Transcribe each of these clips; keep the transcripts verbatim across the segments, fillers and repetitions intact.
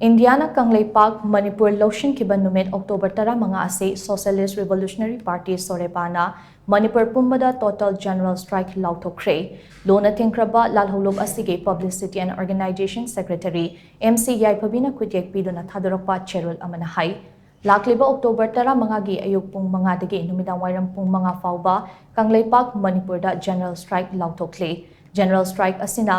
ꯏꯟꯗꯤꯌꯥꯅ ꯀꯪꯂꯩꯄꯥꯛ ꯃꯅꯤꯄꯨꯔ ꯂꯧꯁꯤꯟꯈꯤꯕ ꯅꯨꯃꯤꯠ ꯑꯣꯛꯇꯣꯕꯔ ꯇꯔꯥꯃꯉꯥ ꯑꯁꯤ Socialist Revolutionary Party, ꯁꯣꯔꯦꯄꯥꯅ ꯃꯅꯤꯄꯨꯔ ꯄꯨꯝꯕꯗ total general strike ꯂꯥꯎꯊꯣꯛꯈ꯭ꯔꯦ꯫ ꯂꯨꯅ ꯊꯤꯡꯈ꯭ꯔꯕ ꯂꯥꯜꯍꯧꯂꯨꯞ ꯑꯁꯤꯒꯤ Publicity and Organization Secretary M C ꯌꯥꯏꯐꯕꯤꯅ ꯈꯨꯠꯌꯦꯛ ꯄꯤꯗꯨꯅ ꯊꯥꯗꯣꯔꯛꯄ ꯆꯦꯔꯣꯜ ꯑꯃꯅ ꯍꯥꯏ, ꯂꯥꯛꯂꯤꯕ ꯑꯣꯛꯇꯣꯕꯔ ꯇꯔꯥꯃꯉꯥꯒꯤ ꯑꯌꯨꯛ ꯄꯨꯡ ꯃꯉꯥꯗꯒꯤ ꯅꯨꯃꯤꯗꯥꯡ ꯋꯥꯏꯔꯝ ꯄꯨꯡ ꯃꯉꯥ ꯐꯥꯎꯕ ꯀꯪꯂꯩꯄꯥꯛ ꯃꯅꯤꯄꯨꯔꯗ general strike ꯂꯥꯎꯊꯣꯛꯂꯤ꯫ General strike ꯑꯁꯤꯅ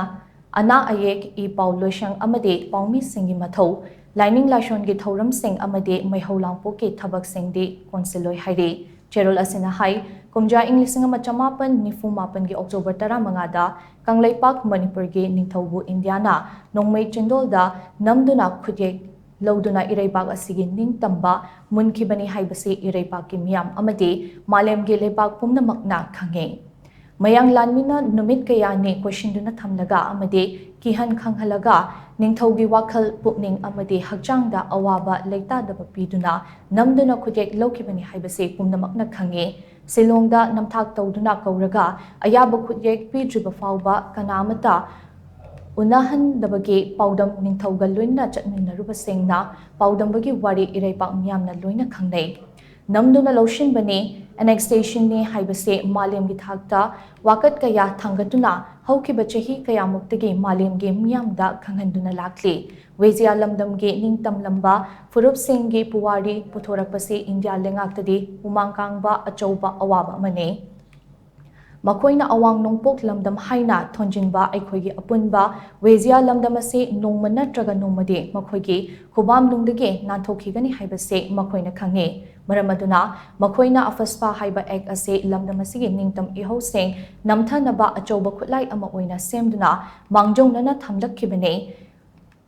ꯑꯅꯥ ꯑꯌꯦꯛ, ꯏ ꯄꯥꯎ ꯂꯣꯏꯁꯪ ꯑꯃꯗꯤ ꯄꯥꯎꯃꯤꯁꯤꯡꯒꯤ ꯃꯊꯧ, ꯂꯥꯏꯅꯤꯡ ꯂꯥꯏꯁꯣꯟꯒꯤ ꯊꯧꯔꯝꯁꯤꯡ ꯑꯃꯗꯤ ꯃꯩꯍꯧ ꯂꯥꯡꯄꯣꯛꯀꯤ ꯊꯕꯛꯁꯤꯡꯗꯤ ꯀꯣꯟꯁꯤꯜꯂꯣꯏ ꯍꯥꯏꯔꯤ꯫ ꯆꯦꯔꯣꯜ ꯑꯁꯤꯅ ꯍꯥꯏ, ꯀꯨꯝꯖꯥ ꯏꯪ ꯂꯤꯁꯤꯡ ꯑꯃ ꯆꯃꯥꯄꯟ ꯅꯤꯐꯨ ꯃꯥꯄꯟꯒꯤ ꯑꯣꯛꯇꯣꯕꯔ ꯇꯔꯥꯃꯉꯥꯗ ꯀꯪꯂꯩꯄꯥꯛ ꯃꯅꯤꯄꯨꯔꯒꯤ ꯅꯤꯡꯊꯧꯕꯨ ꯏꯟꯗꯤꯌꯥꯅ ꯅꯣꯡꯃꯩ ꯆꯤꯟꯗꯣꯜꯗ ꯅꯝꯗꯨꯅ ꯈꯨꯠꯌꯦꯛ ꯂꯧꯗꯨꯅ ꯏꯔꯩꯕꯥꯛ ꯑꯁꯤꯒꯤ ꯅꯤꯡꯇꯝꯕ ꯃꯨꯟꯈꯤꯕꯅꯤ ꯍꯥꯏꯕꯁꯤ ꯏꯔꯩꯕꯥꯛꯀꯤ ꯃꯤꯌꯥꯝ ꯑꯃꯗꯤ ꯃꯥꯂꯦꯝꯒꯤ ꯂꯩꯕꯥꯛ ꯄꯨꯝꯅꯃꯛꯅ ꯈꯪꯉꯤ꯫ ꯃꯌꯥꯡ ꯂꯥꯟꯃꯤꯅ ꯅꯨꯃꯤꯠ ꯀꯌꯥꯅꯤ ꯀꯣꯏꯁꯤꯟꯗꯨꯅ ꯊꯝꯂꯒ ꯑꯃꯗꯤ ꯀꯤꯍꯟ ꯈꯪꯍꯜꯂꯒ ꯅꯤꯡꯊꯧꯒꯤ ꯋꯥꯈꯜ, ꯄꯨꯛꯅꯤꯡ ꯑꯃꯗꯤ ꯍꯛꯆꯥꯡꯗ ꯑꯋꯥꯕ ꯂꯩꯇꯥꯗꯕ ꯄꯤꯗꯨꯅ ꯅꯝꯗꯨꯅ ꯈꯨꯠꯌꯦꯛ ꯂꯧꯈꯤꯕꯅꯤ ꯍꯥꯏꯕꯁꯤ ꯄꯨꯝꯅꯃꯛꯅ ꯈꯪꯉꯤ꯫ ꯁꯤꯂꯣꯡꯗ ꯅꯝꯊꯥꯛ ꯇꯧꯗꯨꯅ ꯀꯧꯔꯒ ꯑꯌꯥꯕ ꯈꯨꯠꯌꯦꯛ ꯄꯤꯗ꯭ꯔꯤꯕ ꯐꯥꯎꯕ ꯀꯅꯥ ꯑꯃꯠꯇ ꯎꯅꯍꯟꯗꯕꯒꯤ ꯄꯥꯎꯗꯝ ꯅꯤꯡꯊꯧꯒ ꯂꯣꯏꯅꯅ ꯆꯠꯃꯤꯟꯅꯔꯨꯕꯁꯤꯡꯅ ꯄꯥꯎꯗꯝꯕꯒꯤ ꯋꯥꯔꯤ ꯏꯔꯩꯄꯥꯛ ꯃꯤꯌꯥꯝꯅ ꯂꯣꯏꯅ ꯈꯪꯅꯩ꯫ ꯅꯝꯗꯨꯅ ꯂꯧꯁꯤꯟꯕꯅꯤ, annexationꯅꯤ ꯍꯥꯏꯕꯁꯤ ꯃꯥꯂꯦꯝꯒꯤ ꯊꯥꯛꯇ ꯋꯥꯀꯠ ꯀꯌꯥ ꯊꯥꯡꯒꯠꯇꯨꯅ ꯍꯧꯈꯤꯕ ꯆꯍꯤ ꯀꯌꯥꯃꯨꯛꯇꯒꯤ ꯃꯥꯂꯦꯝꯒꯤ ꯃꯤꯌꯥꯝꯗ ꯈꯪꯍꯟꯗꯨꯅ ꯂꯥꯛꯂꯤ꯫ ꯋꯦꯖꯤꯌꯥ ꯂꯝꯗꯝꯒꯤ ꯅꯤꯡꯇꯝꯂꯝꯕ ꯐꯨꯔꯨꯞꯁꯤꯡꯒꯤ ꯄꯨꯋꯥꯔꯤ ꯄꯨꯊꯣꯔꯛꯄꯁꯤ ꯏꯟꯗꯤꯌꯥ ꯂꯩꯉꯥꯛꯇꯗꯤ ꯍꯨꯃꯥꯡ ꯀꯥꯡꯕ ꯑꯆꯧꯕ ꯑꯋꯥꯕ ꯑꯃꯅꯤ꯫ ꯃꯈꯣꯏꯅ ꯑꯋꯥꯡ ꯅꯣꯡꯄꯣꯛ ꯂꯝꯗꯝ ꯍꯥꯏꯅ ꯊꯣꯟꯖꯤꯟꯕ ꯑꯩꯈꯣꯏꯒꯤ ꯑꯄꯨꯟꯕ ꯋꯦꯖꯤꯌꯥ ꯂꯝꯗꯝ ꯑꯁꯤ ꯅꯣꯡꯃ ꯅꯠꯇ꯭ꯔꯒ ꯅꯣꯡꯃꯗꯤ ꯃꯈꯣꯏꯒꯤ ꯈꯨꯕꯥꯝꯅꯨꯡꯗꯒꯤ ꯅꯥꯟꯊꯣꯛꯈꯤꯒꯅꯤ ꯍꯥꯏꯕꯁꯤ ꯃꯈꯣꯏꯅ ꯈꯪꯉꯤ꯫ ꯃꯔꯝ ꯑꯗꯨꯅ ꯃꯈꯣꯏꯅ ꯑꯐꯁꯄꯥ ꯍꯥꯏꯕ act ꯑꯁꯤ ꯂꯝꯗꯝ ꯑꯁꯤꯒꯤ ꯅꯤꯡꯇꯝ ꯏꯍꯧꯁꯤꯡ ꯅꯝꯊꯅꯕ ꯑꯆꯧꯕ ꯈꯨꯠꯂꯥꯏ ꯑꯃ ꯑꯣꯏꯅ ꯁꯦꯝꯗꯨꯅ ꯃꯥꯡꯖꯧꯅꯅ ꯊꯝꯂꯛꯈꯤꯕꯅꯤ꯫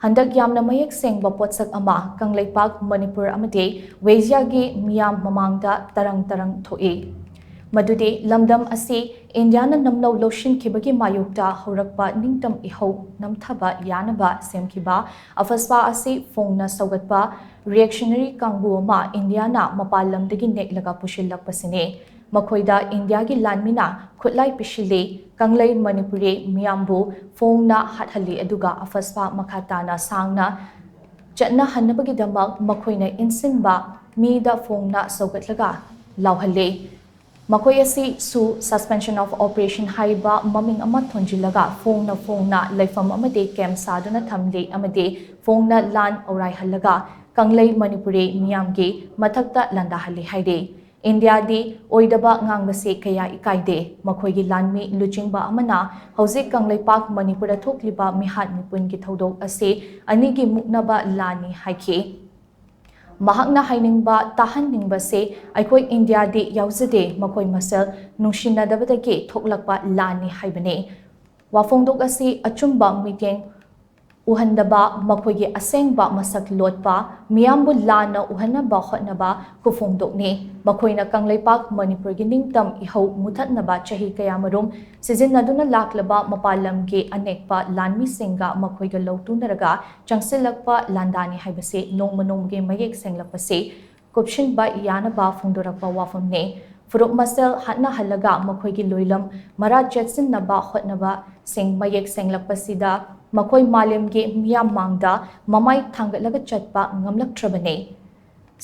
ꯍꯟꯗꯛ ꯌꯥꯝꯅ ꯃꯌꯦꯛ ꯁꯦꯡꯕ ꯄꯣꯠꯁꯛ ꯑꯃ ꯀꯪꯂꯩꯄꯥꯛ ꯃꯅꯤꯄꯨꯔ ꯑꯃꯗꯤ ꯋꯦꯖꯤꯌꯥꯒꯤ ꯃꯤꯌꯥꯝ ꯃꯃꯥꯡꯗ ꯇꯔꯪ ꯇꯔꯪ ꯊꯣꯛꯏ꯫ ꯃꯗꯨꯗꯤ ꯂꯝꯗꯝ ꯑꯁꯤ ꯏꯟꯗꯤꯌꯥꯅ ꯅꯝꯅꯧ ꯂꯧꯁꯤꯟꯈꯤꯕꯒꯤ ꯃꯥꯌꯣꯛꯇ ꯍꯧꯔꯛꯄ ꯅꯤꯡꯇꯝ ꯏꯍꯧ ꯅꯝꯊꯕ ꯌꯥꯅꯕ ꯁꯦꯝꯈꯤꯕ ꯑꯐꯁꯄꯥ ꯑꯁꯤ ꯐꯣꯡꯅ ꯁꯧꯒꯠꯄ reactionary ꯀꯥꯡꯕꯨ ꯑꯃ ꯏꯟꯗꯤꯌꯥꯅ ꯃꯄꯥꯟ ꯂꯝꯗꯒꯤ ꯅꯦꯛꯂꯒ ꯄꯨꯁꯤꯜꯂꯛꯄꯁꯤꯅꯤ꯫ ꯃꯈꯣꯏꯗ ꯏꯟꯗꯤꯌꯥꯒꯤ ꯂꯥꯟꯃꯤꯅ ꯈꯨꯠꯂꯥꯏ ꯄꯤꯁꯤꯜꯂꯤ, ꯀꯪꯂꯩ ꯃꯅꯤꯄꯨꯔꯤ ꯃꯤꯌꯥꯝꯕꯨ ꯐꯣꯡꯅ ꯍꯥꯠꯍꯜꯂꯤ, ꯑꯗꯨꯒ ꯑꯐꯁꯄꯥ ꯃꯈꯥ ꯇꯥꯅ ꯁꯥꯡꯅ ꯆꯠꯅꯍꯟꯅꯕꯒꯤꯗꯃꯛ ꯃꯈꯣꯏꯅ ꯏꯟꯁꯤꯟꯕ ꯃꯤꯗ ꯐꯣꯡꯅ ꯁꯧꯒꯠꯂꯒ ꯂꯥꯎꯍꯜꯂꯤ꯫ ꯃꯈꯣꯏ ꯑꯁꯤ ꯁꯨ Suspension of Operation ꯍꯥꯏꯕ ꯃꯃꯤꯡ ꯑꯃ ꯊꯣꯟꯖꯤꯜꯂꯒ ꯐꯣꯡꯅ ꯐꯣꯡꯅ ꯂꯩꯐꯝ ꯑꯃꯗꯤ ꯀꯦꯝ ꯁꯥꯗꯨꯅ ꯊꯝꯂꯤ ꯑꯃꯗꯤ ꯐꯣꯡꯅ ꯂꯥꯟ ꯑꯧꯔꯥꯏꯍꯜꯂꯒ ꯀꯪꯂꯩ ꯃꯅꯤꯄꯨꯔꯤ ꯃꯤꯌꯥꯝꯒꯤ ꯃꯊꯛꯇ ꯂꯥꯟꯗꯥꯍꯜꯂꯤ ꯍꯥꯏꯔꯤ꯫ ꯏꯟꯗꯤꯌꯥꯗꯤ ꯑꯣꯏꯗꯕ ꯉꯥꯡꯕꯁꯤ ꯀꯌꯥ ꯏꯀꯥꯏꯗꯦ꯫ ꯃꯈꯣꯏꯒꯤ ꯂꯥꯟꯃꯤ ꯂꯨꯆꯤꯡꯕ ꯑꯃꯅ ꯍꯧꯖꯤꯛ ꯀꯪꯂꯩꯄꯥꯛ ꯃꯅꯤꯄꯨꯔꯗ ꯊꯣꯛꯂꯤꯕ ꯃꯤꯍꯥꯠ ꯃꯤꯄꯨꯟꯒꯤ ꯊꯧꯗꯣꯛ ꯑꯁꯤ ꯑꯅꯤꯒꯤ ꯃꯨꯛꯅꯕ ꯂꯥꯟꯅꯤ ꯍꯥꯏꯈꯤ꯫ ꯃꯍꯥꯛꯅ ꯍꯥꯏꯅꯤꯡꯕ ꯇꯥꯍꯟꯅꯤꯡꯕꯁꯤ ꯑꯩꯈꯣꯏ ꯏꯟꯗꯤꯌꯥꯗꯤ ꯌꯥꯎꯖꯗꯦ, ꯃꯈꯣꯏ ꯃꯁꯦꯜ ꯅꯨꯡꯁꯤꯅꯗꯕꯗꯒꯤ ꯊꯣꯛꯂꯛꯄ ꯂꯥꯟꯅꯤ ꯍꯥꯏꯕꯅꯤ꯫ ꯋꯥꯐꯣꯡꯗꯣꯛ ꯑꯁꯤ ꯑꯆꯨꯝꯕ ꯃꯤꯠꯌꯦꯡ ꯎꯍꯟꯗꯕ, ꯃꯈꯣꯏꯒꯤ ꯑꯁꯦꯡꯕ ꯃꯁꯛ ꯂꯣꯠꯄ, ꯃꯤꯌꯥꯝꯕꯨ ꯂꯥꯟꯅ ꯎꯍꯟꯅꯕ ꯍꯣꯠꯅꯕ ꯈꯨꯐꯣꯡꯗꯣꯛꯅꯤ꯫ ꯃꯈꯣꯏꯅ ꯀꯪꯂꯩꯄꯥꯛ ꯃꯅꯤꯄꯨꯔꯒꯤ ꯅꯤꯡꯇꯝ ꯏꯍꯧ ꯃꯨꯊꯠꯅꯕ ꯆꯍꯤ ꯀꯌꯥꯃꯔꯨꯝ ꯁꯤꯖꯤꯟꯅꯗꯨꯅ ꯂꯥꯛꯂꯕ ꯃꯄꯥꯟ ꯂꯝꯒꯤ ꯑꯅꯦꯛꯄ ꯂꯥꯟꯃꯤꯁꯤꯡꯒ ꯃꯈꯣꯏꯒ ꯂꯧꯇꯨꯅꯔꯒ ꯆꯪꯁꯤꯜꯂꯛꯄ ꯂꯥꯟꯗꯥꯅꯤ ꯍꯥꯏꯕꯁꯤ ꯅꯣꯡꯃ ꯅꯣꯡꯃꯒꯤ ꯃꯌꯦꯛ ꯁꯦꯡꯂꯛꯄꯁꯤ ꯀꯨꯞꯁꯤꯟꯕ ꯌꯥꯅꯕ ꯐꯣꯡꯗꯣꯔꯛꯄ ꯋꯥꯐꯝꯅꯤ꯫ ꯐꯨꯔꯨꯞ ꯃꯁꯦꯜ ꯍꯥꯠꯅꯍꯜꯂꯒ ꯃꯈꯣꯏꯒꯤ ꯂꯣꯏꯂꯝ ꯃꯔꯥ ꯆꯦꯠꯁꯤꯟꯅꯕ ꯍꯣꯠꯅꯕꯁꯤꯡ ꯃꯌꯦꯛ ꯁꯦꯡꯂꯛꯄꯁꯤꯗ ꯃꯈꯣꯏ ꯃꯥꯂꯦꯝꯒꯤ ꯃꯤꯌꯥꯝ ꯃꯥꯡꯗ ꯃꯃꯥꯏ ꯊꯥꯡꯒꯠꯂꯒ ꯆꯠꯄ ꯉꯝꯂꯛꯇ꯭ꯔꯕꯅꯤ꯫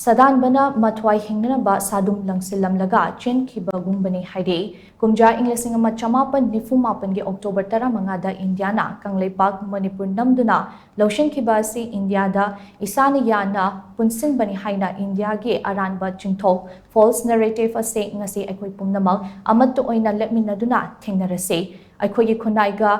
ꯁꯥꯗꯥꯟꯕꯅ ꯃꯊ꯭ꯋꯥꯏ ꯍꯤꯡꯅꯅꯕ ꯁꯥꯗꯨꯝ ꯂꯪꯁꯤꯜꯂꯝꯂꯒ ꯆꯦꯟꯈꯤꯕꯒꯨꯝꯕꯅꯤ ꯍꯥꯏꯔꯤ꯫ ꯀꯨꯝꯖꯥ ꯏꯪ ꯂꯤꯁꯤꯡ ꯑꯃ ꯆꯃꯥꯄꯟ ꯅꯤꯐꯨ ꯃꯥꯄꯟꯒꯤ ꯑꯣꯛꯇꯣꯕꯔ ꯇꯔꯥꯃꯉꯥꯗ ꯏꯟꯗꯤꯌꯥꯅ ꯀꯪꯂꯩꯄꯥꯛ ꯃꯅꯤꯄꯨꯔ ꯅꯝꯗꯨꯅ ꯂꯧꯁꯤꯟꯈꯤꯕ ꯑꯁꯤ ꯏꯟꯗꯤꯌꯥꯗ ꯏꯁꯥꯅ ꯌꯥꯅ ꯄꯨꯟꯁꯤꯟꯕꯅꯤ ꯍꯥꯏꯅ ꯏꯟꯗꯤꯌꯥꯒꯤ ꯑꯔꯥꯟꯕ ꯆꯤꯡꯊꯣꯛ, false narrative, ꯑꯁꯤ ꯉꯁꯤ ꯑꯩꯈꯣꯏ ꯄꯨꯝꯅꯃꯛ ꯑꯃꯠꯇ ꯑꯣꯏꯅ ꯂꯦꯞꯃꯤꯟꯅꯗꯨꯅ ꯊꯦꯡꯅꯔꯁꯤ꯫ ꯑꯩꯈꯣꯏꯒꯤ ꯈꯨꯟꯅꯥꯏꯒ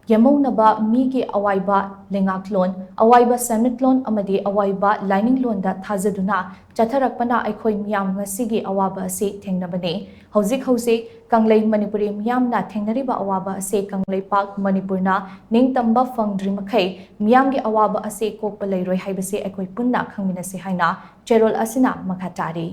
ꯌꯦꯃꯧꯅꯕ ꯃꯤꯒꯤ ꯑꯋꯥꯏꯕ ꯂꯩꯉꯥꯛꯂꯣꯟ, ꯑꯋꯥꯏꯕ ꯁꯦꯟꯃꯤꯠꯂꯣꯟ ꯑꯃꯗꯤ ꯑꯋꯥꯏꯕ ꯂꯥꯏꯅꯤꯡꯂꯣꯟꯗ ꯊꯥꯖꯗꯨꯅ ꯆꯠꯊꯔꯛꯄꯅ ꯑꯩꯈꯣꯏ ꯃꯤꯌꯥꯝ ꯉꯁꯤꯒꯤ ꯑꯋꯥꯕ ꯑꯁꯤ ꯊꯦꯡꯅꯕꯅꯤ꯫ ꯍꯧꯖꯤꯛ ꯍꯧꯖꯤꯛ ꯀꯪꯂꯩ ꯃꯅꯤꯄꯨꯔꯤ ꯃꯤꯌꯥꯝꯅ ꯊꯦꯡꯅꯔꯤꯕ ꯑꯋꯥꯕ ꯑꯁꯤ ꯀꯪꯂꯩꯄꯥꯛ ꯃꯅꯤꯄꯨꯔꯅ ꯅꯤꯡꯇꯝꯕ ꯐꯪꯗ꯭ꯔꯤ ꯃꯈꯩ ꯃꯤꯌꯥꯝꯒꯤ ꯑꯋꯥꯕ ꯑꯁꯤ ꯀꯣꯛꯄ ꯂꯩꯔꯣꯏ ꯍꯥꯏꯕꯁꯤ ꯑꯩꯈꯣꯏ ꯄꯨꯟꯅ ꯈꯪꯃꯤꯟꯅꯁꯤ ꯍꯥꯏꯅ ꯆꯦꯔꯣꯜ ꯑꯁꯤꯅ ꯃꯈꯥ ꯇꯥꯔꯤ꯫